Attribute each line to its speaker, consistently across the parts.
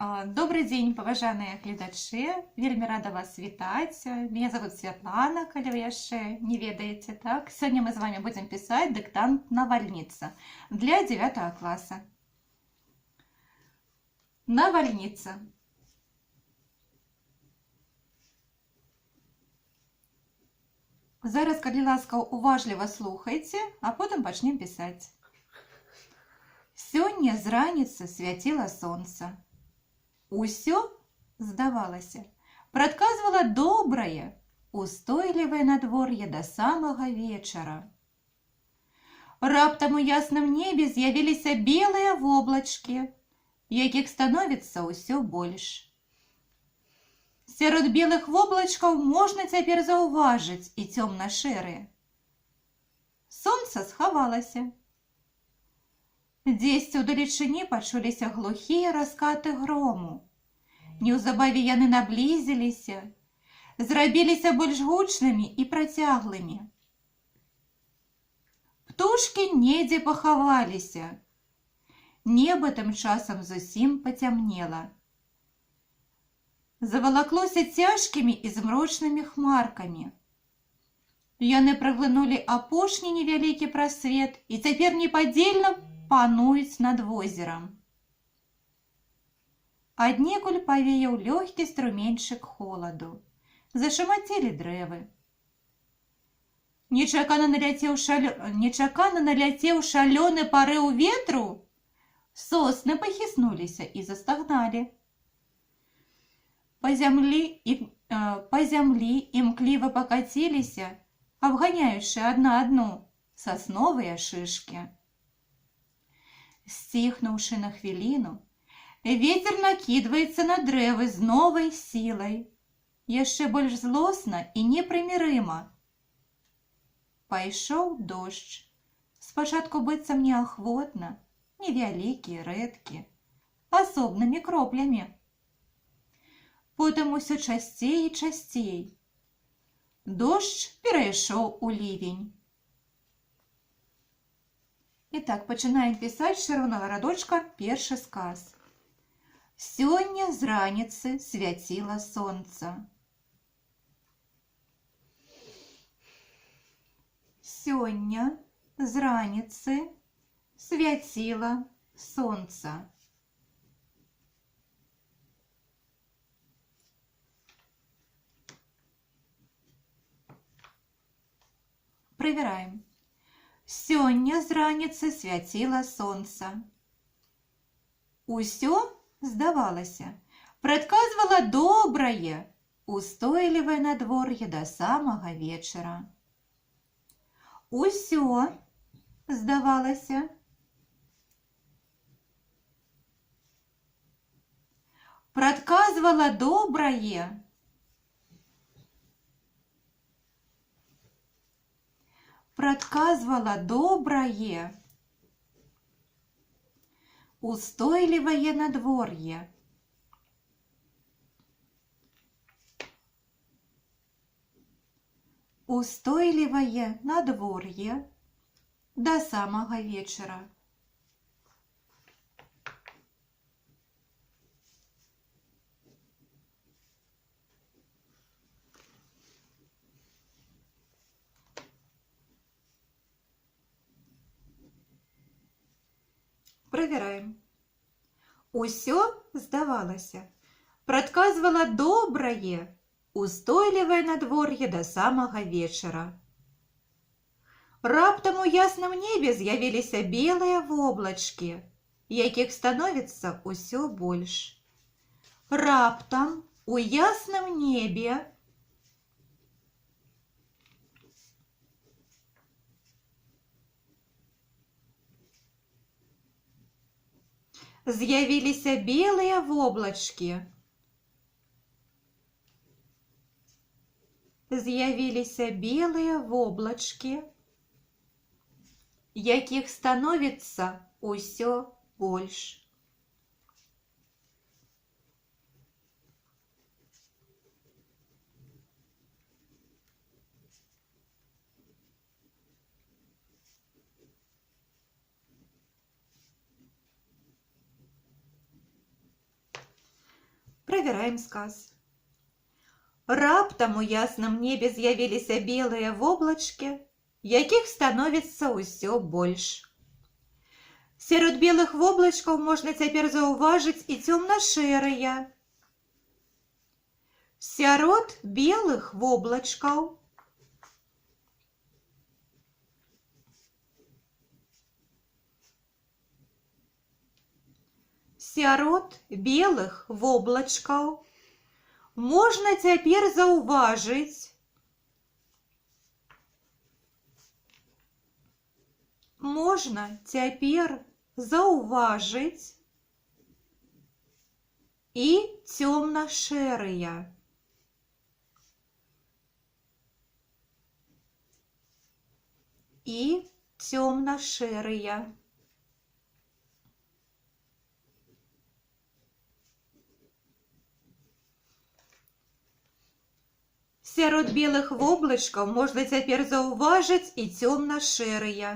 Speaker 1: Добрый дзень, паважаныя гледачы. Вельмі рада вас вітаць. Меня зовут Святлана, калі вы яшчэ не ведаеце, так? Сёння мы з вами будзем пісаць дыктант «Навальніца» для 9 класа. Навальніца. Зараз, калі ласка, уважліва слухайце, а потым пачнем пісаць. Сёння з раніцы свяціла сонца. Усё, здавалася, прадказвала добрае, устойлівае надвор'е да самага вечара. Раптам у ясным небе з'явіліся белыя воблачкі, якіх становіцца ўсё больш. Сярод белых воблачкаў можна цяпер заўважыць і цёмна-шэрыя. Сонца схавалася. Дзесьці ўдалечыні пачуліся глухія раскаты грому. Неўзабаве яны наблізіліся, зрабіліся больш гучнымі і працяглымі. Птушкі недзе пахаваліся. Неба тым часам зусім пацямнела. Завалаклося цяжкімі і змрочнымі хмаркамі. Яны праглынулі апошні невялікі прасвет і цяпер непадзельна пануюць над возерам. Аднекуль павеяў лёгкі струменьчык холаду. Зашамацелі дрэвы. Нечакана наляцеў шалёны парыў ветру, сосны пахіснуліся і застагналі. Па зямлі імкліва пакаціліся, абганяючы адна адну, сасновыя шышкі. Сціхнуўшы на хвіліну, вецер накідваецца на дрэвы з новай сілай, яшчэ больш злосна і непрымірыма. Пайшоў дождж. Спачатку быццам неахвотна, невялікі, рэдкі, асобнымі кроплямі. Потым усё часцей і часцей. Дождж перайшоў у лівень. І так, пачынаем пісаць з чырвонага радочка першы сказ. Сёння з раніцы свяціла сонца. Сёння з раніцы свяціла сонца. Правяраем. Сёння з раніцы свяціла сонца. Усё, здавалася, прадказвала добрае, устойлівае надвор'е да самага вечара. Усё, здавалася, прадказвала добрае, прадказвала добрае, устойлівае надвор'е. Устойлівае надвор'е да самага вечара. Правяраем. Усё, здавалася, прадказвала добрае, устойлівае надвор'е да самага вечара. Раптам у ясным небе з'явіліся белыя воблачкі, якіх становіцца ўсё больш. Раптам у ясным небе з'явіліся белыя воблачкі. З'явіліся белыя воблачкі, якіх становіцца ўсё больш. Правяраем сказ. Раптам у ясным небе з'явіліся белыя воблачкі, якіх становіцца ўсё больш. Сярод белых воблачкаў можна цяпер заўважыць і цёмна-шэрыя. Сярод белых воблачкаў Сярод белых воблачкаў можна цяпер заўважыць можна цяпер заўважыць і цёмна-шэрыя. І цёмна-шэрыя. Сярод белых воблачкаў можна цяпер заўважыць і цёмна-шэрыя.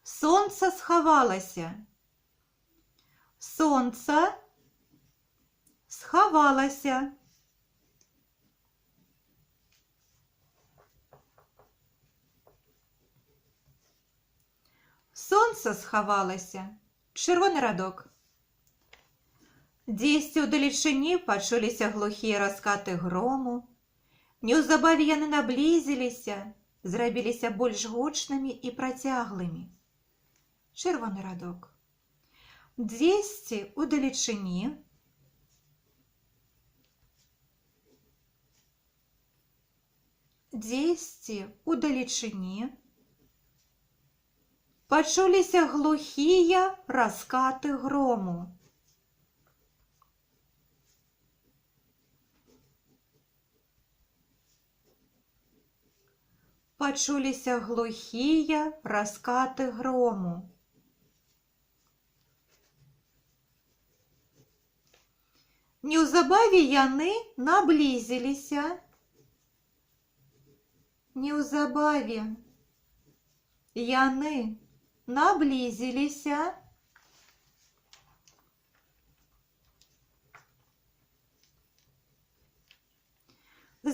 Speaker 1: Сонца схавалася. Сонца схавалася. Сонца схавалася. Чырвоны радок. Дзесьці ўдалечыні пачуліся глухія раскаты грому. Неўзабаве яны наблізіліся, зрабіліся больш гучнымі і працяглымі. Чырвоны радок. Дзесьці ўдалечыні Дзесьці ўдалечыні пачуліся глухія раскаты грому. Пачуліся глухія раскаты грому. Неўзабаве яны наблізіліся. Неўзабаве яны наблізіліся.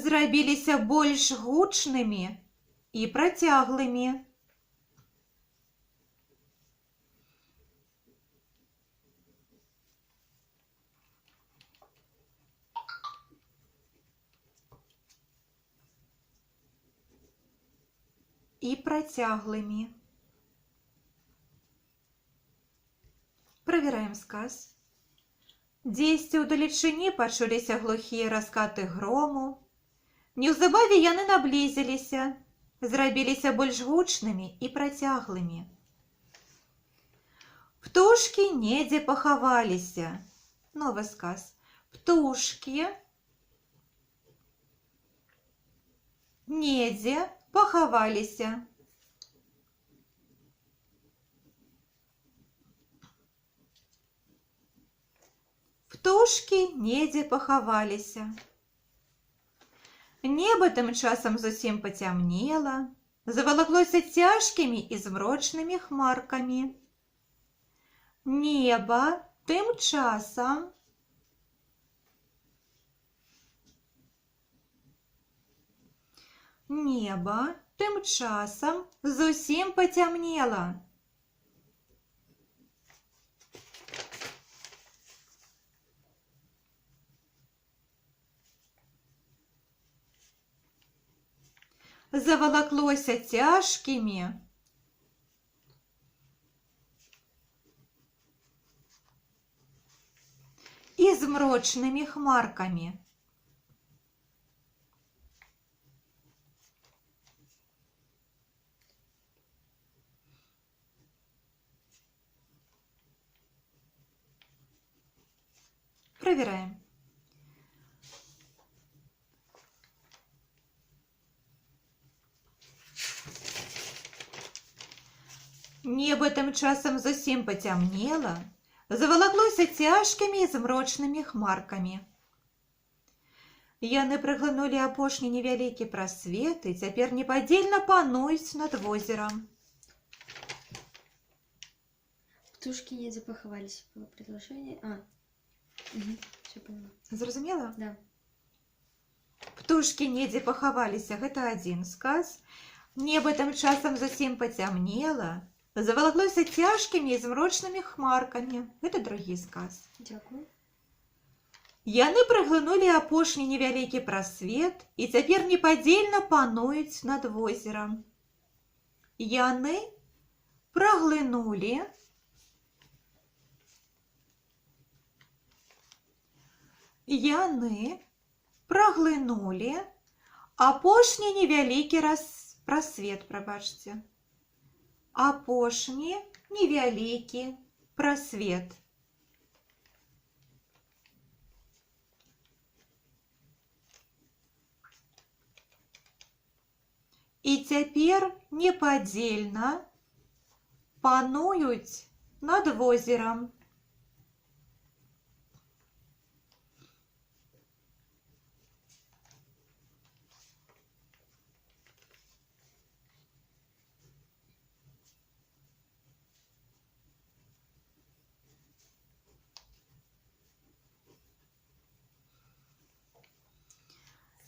Speaker 1: Зрабіліся больш гучнымі і працяглымі. І працяглымі. Правяраем сказ. Дзесьці ўдалечыні пачуліся глухія раскаты грому. Неўзабаве яны наблізіліся, зрабіліся больш гучнымі і працяглымі. Птушкі недзе пахаваліся. Новы сказ. Птушкі недзе пахаваліся. Птушкі недзе пахаваліся. Неба тым часам зусім пацямнела, завалаклося цяжкімі і змрочнымі хмаркамі. Неба тым часам Неба тым часам зусім пацямнела. Завалаклося цяжкімі і змрочнымі хмаркамі. Проверяем. Неба тым часам зусім пацямнела, завалаклося цяжкімі і змрочнымі хмаркамі. Яны праглынулі апошні невялікі прасвет і цяпер непадзельна пануюць над возерам.
Speaker 2: Птушкі недзе пахаваліся, было предложение. А. Угу. Все поняла.
Speaker 1: Зразумела?
Speaker 2: Да.
Speaker 1: Птушкі недзе пахаваліся, гэта адзін сказ. Неба тым часам зусім пацямнела, завалаклося цяжкімі і змрочнымі хмаркамі. Гэта другі сказ.
Speaker 2: Дзякую.
Speaker 1: Яны праглынулі апошні невялікі прасвет і цяпер непадзельна пануюць над возерам. Яны праглынулі Яны праглынулі апошні невялікі прасвет, прабачце. Апошні невялікі прасвет. І цяпер непадзельна пануюць над возерам.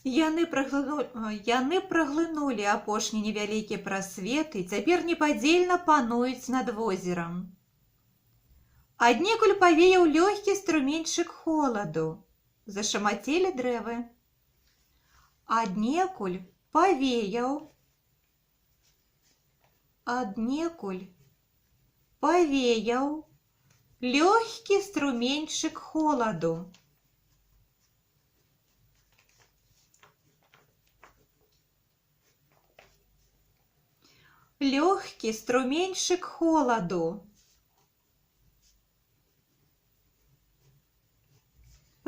Speaker 1: Яны праглынулі апошні невялікі прасвет і цяпер непадзельна пануюць над возерам. Аднекуль павеяў лёгкі струменьчык холаду. Зашамацелі дрэвы. Аднекуль павеяў. Аднекуль павеяў лёгкі струменьчык холаду. Лёгкі струменьчык холаду.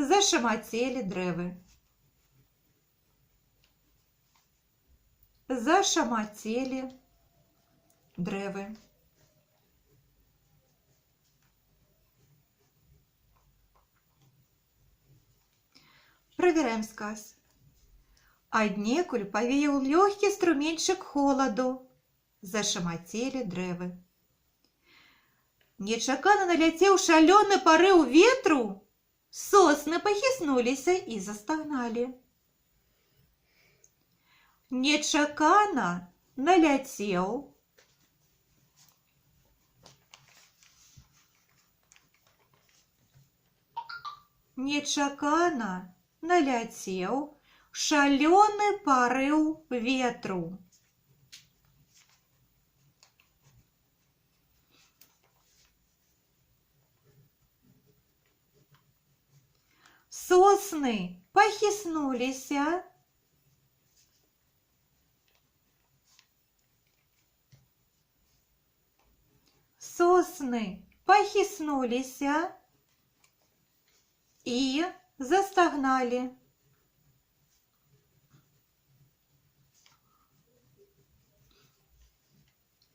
Speaker 1: Зашамацелі дрэвы. Зашамацелі дрэвы. Правяраем сказ. Аднекуль павеяў лёгкі струменьчык холаду. Зашамацелі дрэвы. Нечакана наляцеў шалёны парыў ветру, сосны пахіснуліся і застагналі. Нечакана наляцеў Нечакана наляцеў шалёны парыў ветру. Сосны пахіснуліся Сосны пахіснуліся і застагналі.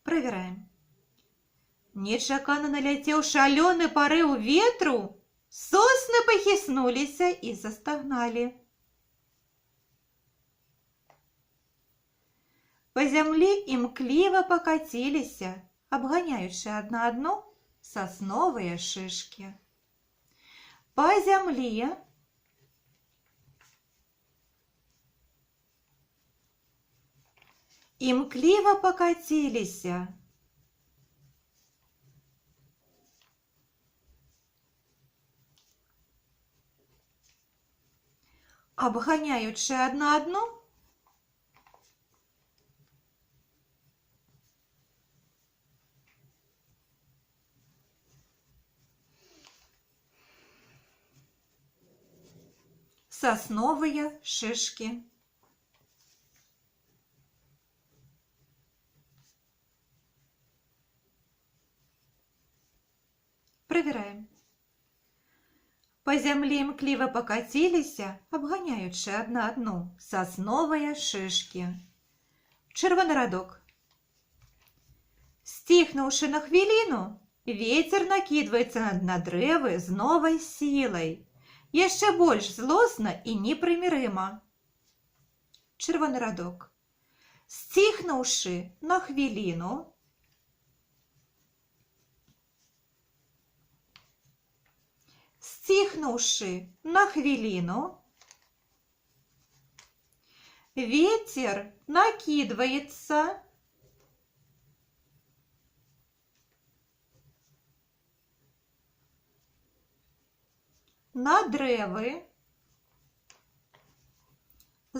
Speaker 1: Правяраем. Нечакана наляцеў шалёны парыў ветру, сосны пахіснуліся і застагналі. Па зямлі імкліва пакаціліся, абганяючы адна адну сасновыя шышкі. Па зямлі імкліва пакаціліся, абганяючы адна адну сасновыя шышкі. Правяраем. Па зямлі імкліва пакаціліся, абганяючы адна адну сасновыя шышкі. Чырвоны радок. Сціхнуўшы на хвіліну, вецер накідваецца на дрэвы з новай сілай, яшчэ больш злосна і непрымірыма. Чырвоны радок. Сціхнуўшы на хвіліну, Сціхнуўшы на хвіліну, ветер накідваецца на дрэвы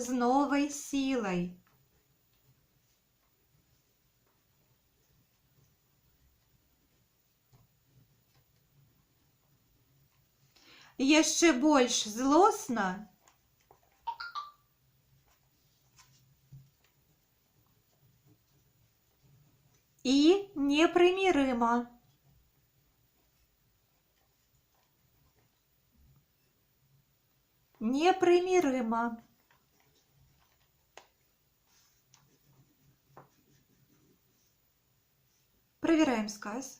Speaker 1: з новай сілай. Яшчэ больш злосна і непрымірыма. Непрымірыма. Проверяем сказ.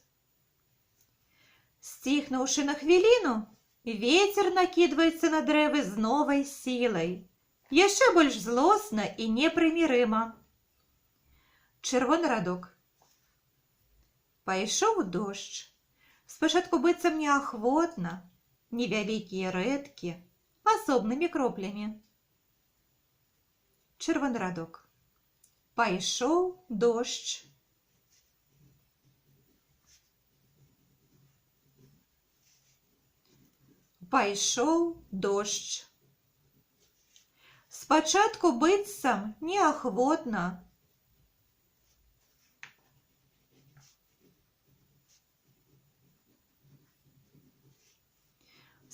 Speaker 1: Сціхнуўшы на хвіліну, ветер накідваецца на дрэвы з новай сілай. Яшчэ больш злосна і непрымірыма. Чырвоны радок. Пайшоў дождж. Спачатку быццам неахвотна, невялікія, рэдкія, асобнымі кроплямі. Чырвоны радок. Пайшоў дождж. Пайшоў дождж. Спачатку быццам неахвотна.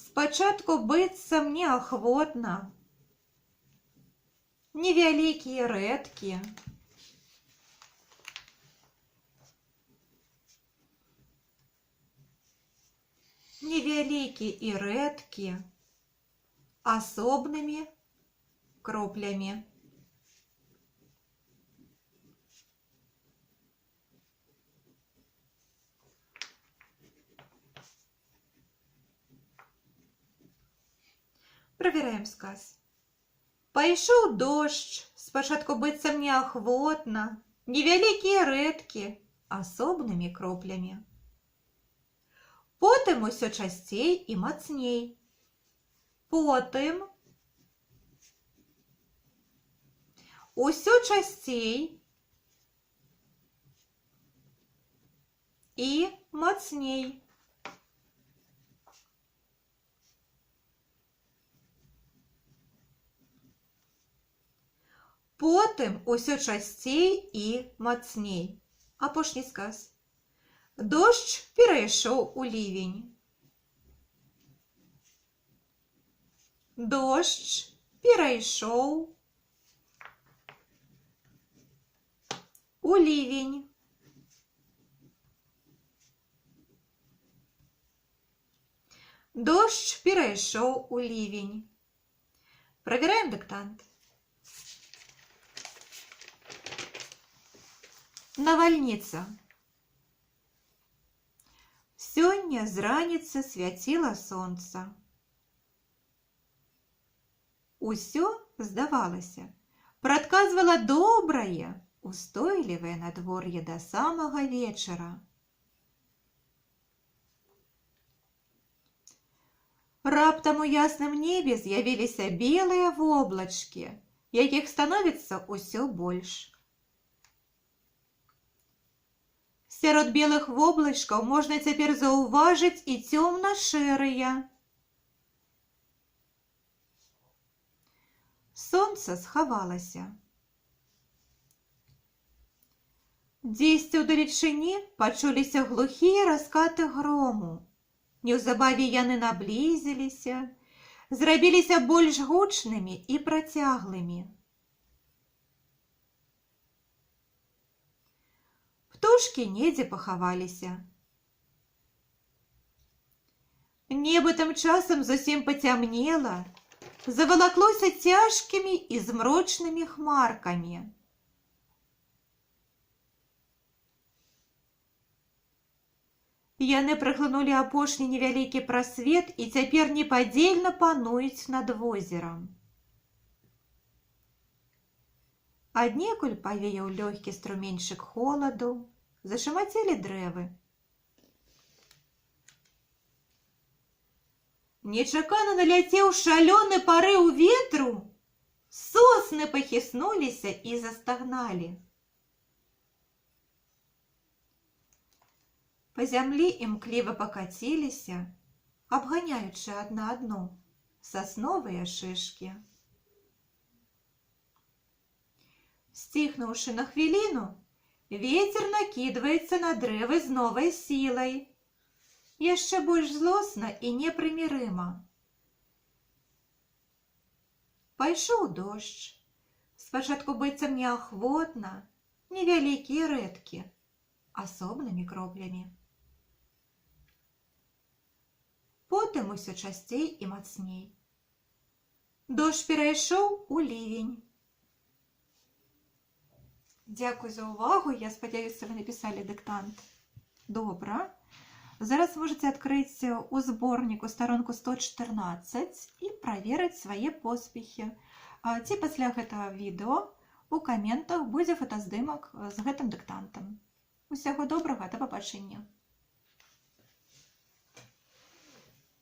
Speaker 1: Спачатку быццам неахвотна. Невялікія, рэдкія. Невялікі і рэдкі, асобнымі кроплямі. Правяраем сказ. Пайшоў дождж, спачатку быццам неахвотна, невялікія, рэдкі, асобнымі кроплямі. Потым усё часцей і мацней. Потым усё часцей і мацней. Потым усё часцей і мацней. Апошні сказ. Дождж перайшоў у лівень. Дождж перайшоў у лівень. Дождж перайшоў у лівень. Правяраем дыктант. Навальніца. Сёння з раніцы свяціла сонца. Усё, здавалася, прадказвала добрае, устойлівае надвор'е да самага вечара. Раптам у ясным небе з'явіліся белыя воблачкі, якіх становіцца ўсё больш. Сярод белых воблачкаў можна цяпер заўважыць і цёмна-шэрыя. Сонца схавалася. Дзесьці ўдалечыні пачуліся глухія раскаты грому. Неўзабаве яны наблізіліся, зрабіліся больш гучнымі і працяглымі. Птушкі недзе пахаваліся. Неба тым часам зусім пацямнела, завалаклося цяжкімі і змрочнымі хмаркамі. Яны праглынулі апошні невялікі прасвет і цяпер непадзельна пануюць над возерам. Аднекуль павеяў лёгкі струменьчык холаду, зашамацелі дрэвы. Нечакана наляцеў шалёны парыў ветру, сосны пахіснуліся і застагналі. Па зямлі імкліва пакаціліся, абганяючы адна адну, сасновыя шышкі. Сціхнуўшы на хвіліну, вецер накідваецца на дрэвы з новай сілай, яшчэ больш злосна і непрымірыма. Пайшоў дождж, спачатку быццам неахвотна, невялікі і рэдкі, асобнымі кроплямі. Потым усё часцей і мацней. Дождж перайшоў у лівень. Дзякуй за ўвагу. Я спадзяюся, вы напісалі дыктант добра. Зараз можаце адкрыць у зборніку старонку 114 і праверыць свае поспехі. Ці пасля гэтага відэо у каментах будзе фотаздымак з гэтым дыктантам. Усяго добрага, да пабачэння.